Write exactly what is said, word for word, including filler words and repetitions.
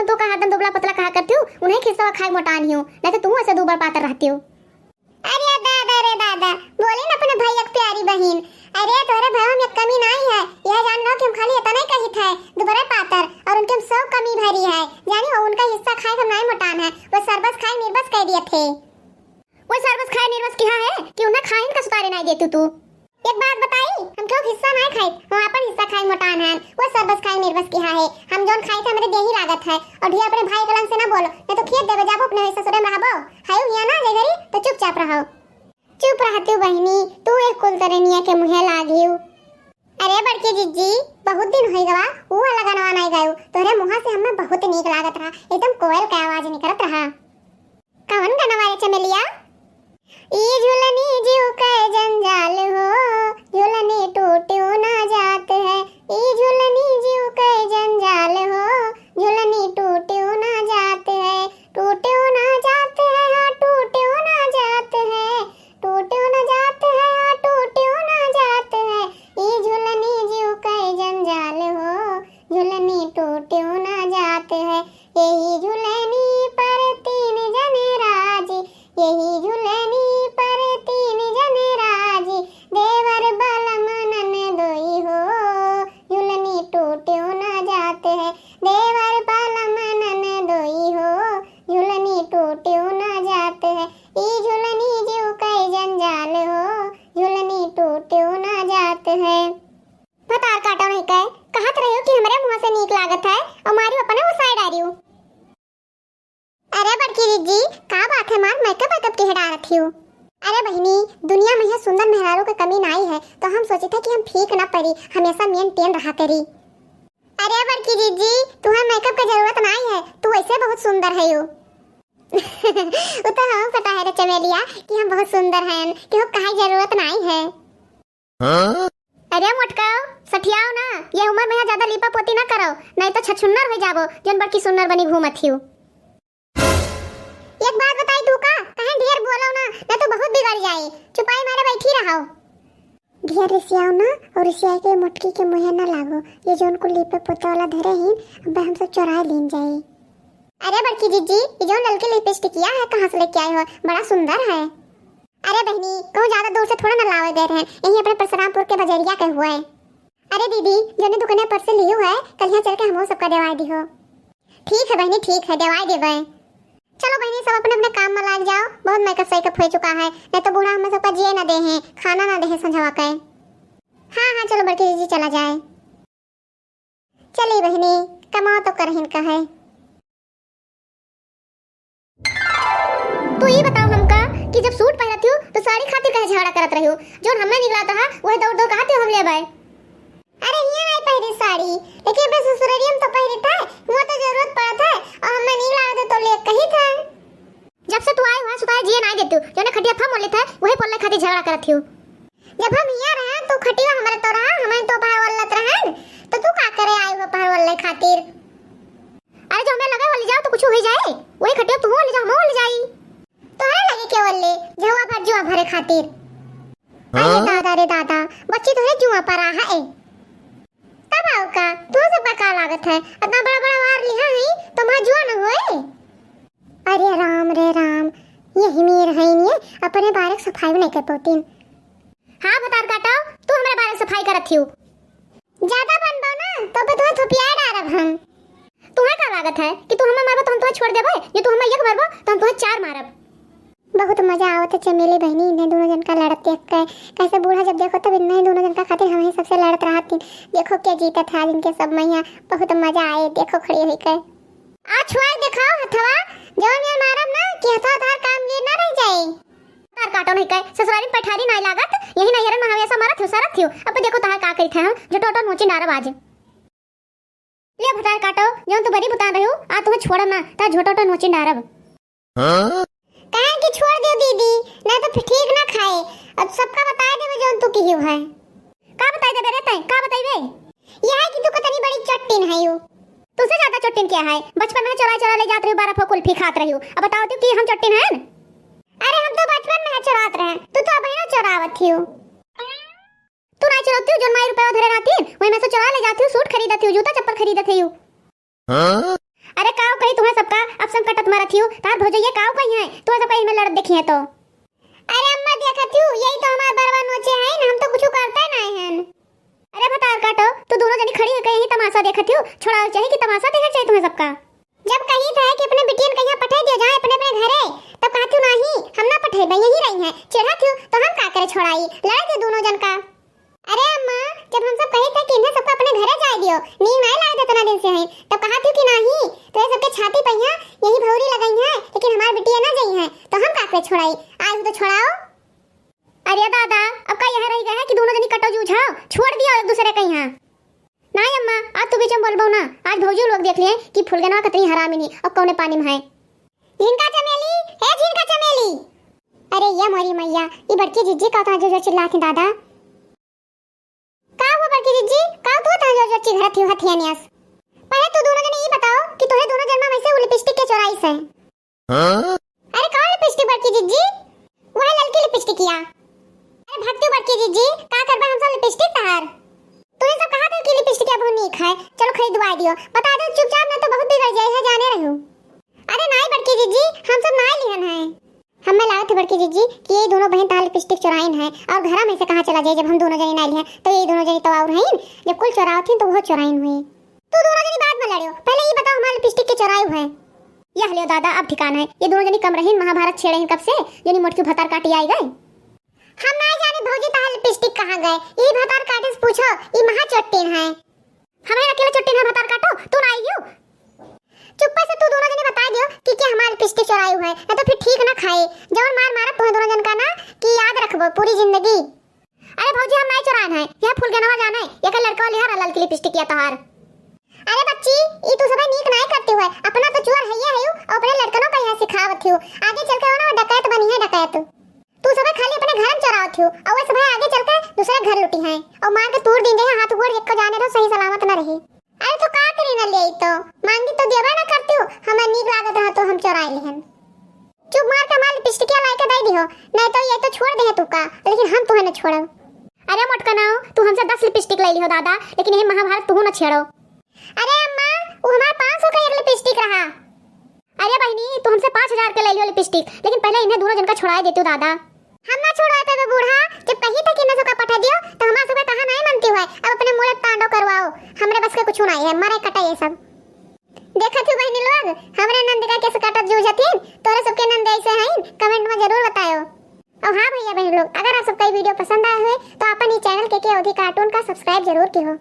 तू का हरदम दुबला पतला कहा करतिउ, उन्हें खिस्सा खाए मोटान हिउ, नहीं तो तू ऐसे दुबर पातर रहतिउ। अरे दादा रे दादा, बोले न अपने भैया के प्यारी बहिन। अरे तोहरे भैया में कमी नाई है, यह जान लो कि हम खाली इतना ही कहित है, दुबरे पातर, और उनके हम सब कमी भरी है। जानी हो, उनका हिस्सा खाए हम नाई मोटान है, वो सरबस खाए निर्बस कह दिए थे। वो सरबस खाए निर्बस किहा है कि उन्हें खाइन का सुतारे नाई देतू तू। एक बात बताई, हम क्यों हिस्सा नाई खाई, हम अपन हिस्सा खाए मोटान है, वो सरबस खाए निर्बस किहा है। हम जौन खाई थे हमरे देही लागत है, और ढेर अपने भाई के लंग से ना बोलो, नहीं तो खेत देवे जाबो, अपने ससुरे में रहबो। हायू हिया ना जे घरी तो चुपचाप रहो। चुप रहतिउ बहिनी, तू एक कुल तरनिया के मुँहे लागिउ। अरे बड़की जिज्जी, बहुत दिन होइ गवा, ऊ वाला गनवा नाई गायु। तोहरे मुँहा से हमें बहुत नीक लागत रहा, एकदम कोयल के आवाज निकलत रहा। कौन गनवा रे चमेलिया? ई झुलनी जीव के जंजाल हो, झुलनी टूटियो ना जात है। ई झुलनी जीव के जंजाल हो, झुलनी टूटियो ना जात है। टूटियो ना जात है, हाँ, टूटियो ना जात है। टूटियो ना जात है, हाँ, टूटियो ना जात है। ई झुलनी जीव के जंजाल हो, झुलनी टूटियो ना जात है। यही झुलनी पर तीन जने राजी, यही झुलनी पर तीन जने राजी, देवर बलम ननदोई हो, झुलनी टूटियो ना जात है। देवर बलम ननदोई हो, झुलनी टूटियो ना जात है। ई झुलनी जीव के जंजाल हो, झुलनी टूटियो ना जात है। भतार काटो नहीं कहे, कहत रहियो कि हमरे मुँह से नीक लागत है, और मारियो अपने उसाए डारियो। अरे बड़की जिज्जी, का बात है मार, मेकअप वेकअप के डारत हियो? अरे बहिनी, दुनिया में यह सुंदर मेहरारू के कमी नाई है, तो हम सोचित है कि हम फीक ना परी, हमेशा maintain रहा करी। अरे बड़की जिज्जी, तुहे मेकअप के जरूरत नाई है, तू वैसे बहुत सुंदर है यो। उ तो हम पता है रे चमेलिया कि हम बहुत सुंदर हैं, केहू कहे जरूरत नाई है। हाँ? अरे मोटका, सठियाओ ना, ये उम्र में यहाँ ज्यादा लीपा पोती ना करो, नहीं तो छछुन्नर हो जाबो, जौन बड़की सुन्नर बनी घूमत हियो। एक बात बताई तू का, कहीं ढेर बोलो ना, नहीं तो बहुत बिगड़ जाए, चुपाई मारे बैठी रहो। ढेर रिसियाओ ना, और रिसियाई के मोटकी के मुँहे ना लागो, ये जौन कुल लीपे पोते वाला धरे ही, अब हम सब चोराए लीन जाए। अरे बड़की जिज्जी, ये जौन ललकी लिपस्टिकिया है, कहाँ से लेके आए हो? बड़ा सुंदर है। अरे बहिनी, कहूँ ज्यादा दूर से थोड़ा ना लावे गए रहे, यहीं अपने परशुरामपुर के बजरिया के हुए। अरे दीदी, जौने दुकाने पर से लियो है, कल यहाँ चल के हमहू सबका देवाए दिहो। ठीक है बहिनी, ठीक है, देवाए देबे। चलो बहिनी, सब अपने अपने काम में लाग जाओ, बहुत मेकअप सेकअप हो चुका है, नहीं तो बूढ़ा हमें सबका जिए ना दे हैं, खाना ना दे हैं संझवा के। हाँ हाँ, चलो बड़की जिज्जी चला जाए। चली बहिनी, कमाओ तो करहिन का है। तू ई बताओ हमका कि जब सूट पहनत हियो तो साड़ी खातिर काहे झगड़ा करत रहियो? जौन हमें निकला था वही दौड़ दौड़ कहा थे हम ले आए। अरे हिया नहीं पहरी साड़ी, लेकिन अपने ससुररिया में तो पहरी था, हुआ तो जरूरत पड़ा था और हमें नहीं लावे तो ले कही था। जब से तू आए हुआ सुताए जिए नहीं देती, जौने खटिया फम ओले था वही पोले खातिर झगड़ा करत हियो। जब हम हिया रहे तो खटिया हमारे तो रहा, हमें तो पहर ओलत रहे, तो तू का करे आई हो पहर ओले खातिर? अरे जो हमें लगे वाली जाओ तो कुछ हो ही जाए, वही खटिया तू वाली जाओ, हम वाली जाई। तोहरे लगे के वाले झवा भर जुआ भरे खातिर। अरे हाँ? दादा रे दादा, बच्ची तोहरे जुआ पर आ है। तब आओ का, तू सबका का लागत है? इतना बड़ा बड़ा वार लिहा है, तो माँ जुआ न होए। अरे राम रे राम, यही मेर है नहीं, अपने बारे सफाई नहीं कर पाती। हाँ भतार काटो, तू हमारे बारे सफाई करत हियो। ज्यादा बनबो ना, तो पे तुम्हें थुपिया डारब हम। तुम्हें का लागत है कि तू हमें मारबो तो हम तुम्हें छोड़ देबे? ये तू हमें एक मारबो तो हम तुम्हें चार मारब। बहुत मजा आवत है चमेली बहिनी, इन्हें दोनों जन का लड़त देख के। कैसे बूढ़ा जब देखो तब इन्हें दोनों जन का खातिर हम ही सबसे लड़त रहत थी। देखो क्या जीतत है आज इनके सब मैया, बहुत मजा आए। देखो खड़ी हुई के। आ छुआ दिखाओ हथवा, जौन ये मारब ना कि हथवा धार काम गिर ना रह जाए। तार काटो नहीं कहे, ससुरारी पैठारी नहीं लागत, यही नैहरन में हमेशा मारत हो, सरत हो। अब देखो तहार का करित है हम, जो टोटो नोची नारब आज। ले भतार काटो, जौन तू बड़ी बुतान रही हो, आ तुम्हें छोड़ब ना, ता झोटो टो नोची नारब। हाँ? काहे कि छोड़ दियो दीदी, नहीं तो फिर ठीक ना खाए। अब सबका बताए देबे जौन तू किहियो है। का बताई देबे रे तैं? का बताइबे? यह है कि तू कतनी बड़ी चट्टिन है यू। तुझसे ज्यादा चट्टिन क्या है? बचपन में चोरा चोरा ले जात रही, बारह फो कुल्फी खात रही। अब बताओ तू कि हम चट्टिन हैं? अरे हम तो बचपन में है चोरात रहे, तू तो अबहिनो चोरावत हियो। तू ना चोरती हो, जोन माई रुपया धरे रहती, वही में से चोरा ले जाती हो, सूट खरीदती हो, जूता चप्पल खरीदती हो। हाँ? अरे काव कही तुम्हें सबका, अब संकटत मरत हियो, तार भौजइया काव कही है, तुम्हें सबका इनमें लड़त देखी है तो। अरे अम्मा देखत हियो, यही तो हमार बरवा नोचे हैं, हम तो कुछ करते नहीं हैं। अरे भतार काटो, तू दोनों जनी खड़ी होके यही तमाशा देखत हियो, छोड़ावे चाहिए कि तमाशा देखे चाहिए तुम्हें सबका। जब कही था कि अपने बिटियन कहिया पठे दियो जाए अपने अपने घरे, तब कहत हियो नाही, हम ना पठेबे, यही रही हैं। चिढ़त हियो तो हम का करे, छोड़ाई, लड़े दे दोनों जन का। अरे अम्मा, जब हम सब कही था कि इन्हें सबका अपने घरे जाए दियो, नीक नाई लागत इतना दिन से हैं, तब कहत हियो कि नाही, तो ये सबके छाती पहिया यही भौरी लगई हैं, लेकिन हमार बिटिया ना जई हैं, तो हम का करे, छोड़ाई, आज तो छोड़ाओ। अरे दादा, अब का यह रह गया है कि दोनों जनी कटो जूझाओ, छोड़ दियो एक दूसरे के यहाँ। नाई अम्मा, आज तू बीच में बोलबो ना, आज भौजी लोग देख लिए कि फुलगनवा कितनी हरामिनी और कौने पानी में है। झिनका चमेली, ए झिनका चमेली। अरे ये मोरी मैया, ई बड़की जिज्जी का उतना जोर जोर चिल्लात ही दादा। का हुआ बड़की जिज्जी, का तू उतना जोर जोर चिल्लात ही हथियानियस? पहले तू दोनों जने ई बताओ कि तोहे दोनों जन में वैसे वो लिपस्टिक के चोराई से। हाँ? अरे कौन लिपस्टिक बड़की जिज्जी? वह ललकी लिपस्टिक या। अरे भक्ति बड़की जिज्जी, का करबा हम सब लिपस्टिक तहार? तू ही सब कहा था कि लिपस्टिक बहुत नीक है, चलो खरीदवा दियो। बता दो चुपचाप, ना तो बहुत बिगड़ जाए है, जाने रहू। अरे नाई बड़की जिज्जी, हम सब नाई लिहन है। हमें लागत है बड़की जिज्जी कि ये दोनों बहन तहार लिपस्टिक चोराइन है और घर में से कहाँ चला जाए, जब हम दोनों जनी नाई लिहन तो ये दोनों जनी तो और हैं, जब कुल चोरावत थी तो वो चोराइन हुई। तू दोनों जनी बाद में लड़ियो, पहले ई बताओ हमार लिपस्टिक के चोराई है। यह लियो दादा, अब ठिकाना है। ये दोनों जनी कम रहीन, महाभारत छेड़े हैं कब से, जनी मोटकी भतार काटी आई गए। हम ना जानी भौजी तहार लिपस्टिक कहाँ गए, ई भतार काटे से पूछो, ई महा चोट्टिन है। हमें अकेले चोट्टिन है भतार काटो, तू ना आई हो। चुप्पे से तू दोनों जनी बता दियो कि के हमार लिपस्टिक चोराई है, ना तो फिर ठीक ना खाए। जवन मार मारब तुम्हें दोनों जन का ना कि याद रखबो पूरी जिंदगी। अरे भौजी, हम नाई चोराइन है, यह फूलगनवा जाने, ये के लड़कवा लिहा रहा ललकी लिपस्टिक या तोहार। अरे बच्ची, ई तू सबे नीक नाई करती हुए, अपना तो चोर है ये है, और अपने लड़कनों का यह सिखावत हियो, आगे चल के वो ना डकैत बनी है डकैत। तू सबे खाली अपने घर में चोरावत हियो, और वो सबे आगे चल के दूसरे घर लुटी है, और मार के तूर दिन जइहे हाथ गोड़, एक को जाने रहो सही सलामत न रही। अरे तो का करी ना ले तो, मांगी तो देबे ना करती हो, हमें नीक लागत रहा तो हम चोराई लेहन। चुप मार के हमार लिपस्टिकिया लाई के दे दिहो, नहीं तो ये तो छोड़ दे तू का, लेकिन हम तुहे न छोड़ब। अरे मोटकनाओ, तू हमसे दस लिपस्टिक ले लिहो दादा, लेकिन ये महाभारत तू न छेड़ो। अरे अम्मा, वो हमार पाँच सौ का एक लिपस्टिक रहा। अरे बहिनी, तू हमसे पाँच हजार के ले लियो लिपस्टिक, लेकिन पहले इन्हें दोनों जन का छोड़ाए देती हो दादा। हम ना छोड़ाए पाबे बूढ़ा, जब कही था कि इन्हें सबका पठा दियो, तो हमार सबका कहा नहीं मानती हुए। अब अपने मूड़े तांडव करवाओ, हमरे बस के कुछ नहीं है, मरे कटे ये सब। देखत हो बहिनी लोग, हमरे नंद का कैसे काटत जूझत हिन, तोरे सबके नंद ऐसे हैं, comment में जरूर बतायो। और हाँ भैया बहन लोग, अगर आप सबका ये video पसंद आया हुए, तो अपन ये channel के के अवधी cartoon का subscribe जरूर की हो।